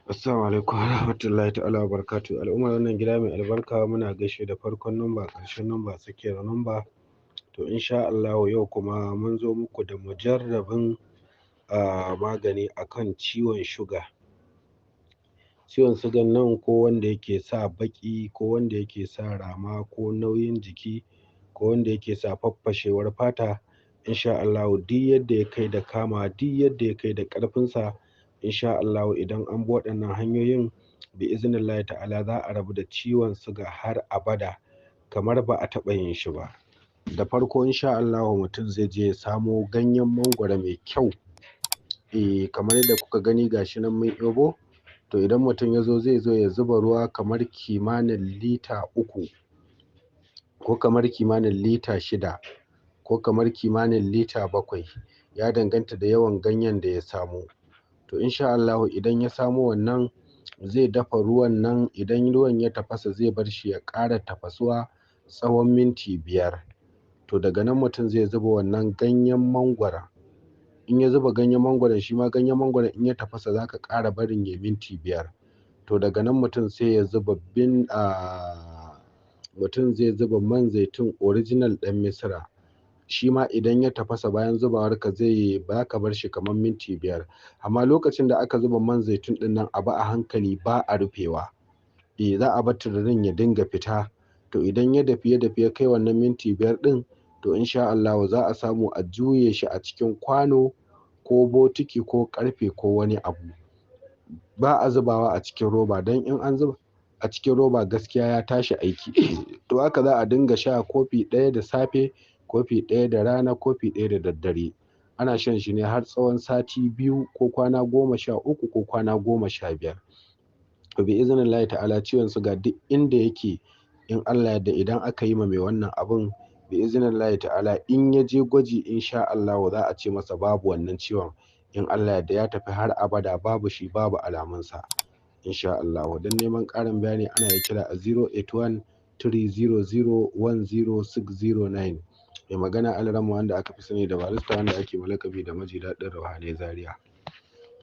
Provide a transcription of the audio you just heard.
Assalamu alaikum warahmatullahi ta'ala wa barakatuh. Al'ummar wannan gida mai albarka, muna gaishe da farkon namba, ƙarshen namba, tsakiyar namba. To insha Allahu yau kuma mun zo muku da mujarrabin magani akan ciwon shuga. Ciwon sugan nan ko wanda yake sa baƙi, ko wanda yake sa rama, ko nauyin jiki, ko wanda yake sa faffashewar fata. Insha Allahu duk yadda ya kai da kama, duk yadda ya kai da ƙarfinsa, insha Allahu idan an bi waɗannan hanyoyin, bi iznillahi ta'ala za a rabu da ciwon suga har abada kamar ba a taɓa yin shi ba. Da farko insha Allahu mutum zai je ya samo ganyen mangwaro mai kyau. Kamar yadda kuka gani gashi nan mun ɗebo. To idan mutum ya zo, zai zo ya zuba ruwa kamar kimanin lita 3 ko kamar kimanin lita 6 ko kamar kimanin lita 7, ya danganta da yawan ganyen da ya samo. To insha Allahu idan ya samo wannan, zai dafa ruwan nan. Idan ruwan ya tafasa, zai bar shi ya ƙara tafasuwa tsawon minti 5. To daga nan mutum zai zuba wannan ganyen mangwaron. In ya zuba ganyen mangwaron, shi ma ganyen mangwaron in ya tafasa za ka ƙara barin ya minti 5. To daga nan mutum sai ya zuba bin mutum zai zuba man zaitun original ɗan Misira. Shi ma idan ya tafasa, bayan zubawarka zai za ka bar shi kamar minti 5. Amma lokacin da aka zuba man zaitun ɗin nan, a bi a hankali, ba a rufewa. Za a bar tururin ya dinga fita. To idan ya dafu ya dafu ya kai wannan minti 5 ɗin, to insha Allahu za a samu a juye shi a cikin kwano ko botiki ko ƙarfe ko wani abu. Ba a zubawa a cikin roba, don in an zuba a cikin roba gaskiya ya tashi aiki. To haka za a dinga sha, kofi ɗaya da safe, kofi ɗaya da rana, kofi ɗaya da daddare. Ana shan shi ne har tsawon sati 2 ko kwana 13 ko kwana 15. To bi iznillahi ta'ala ciwon suga duk inda yake, in Allah ya yarda idan aka yi ma mai wannan abun, bi iznillahi ta'ala in ya je gwaji insha Allahu za a ce masa babu wannan ciwon. In Allah ya yarda ya tafi har abada, babu shi babu alamunsa. Insha Allahu. Don neman ƙarin bayani ana iya kira a 081 300 10609. Mai magana Alaramma wanda aka fi sani da Barista, wanda ake ma laƙabi da Maji Daɗin Rauhanai Zaria.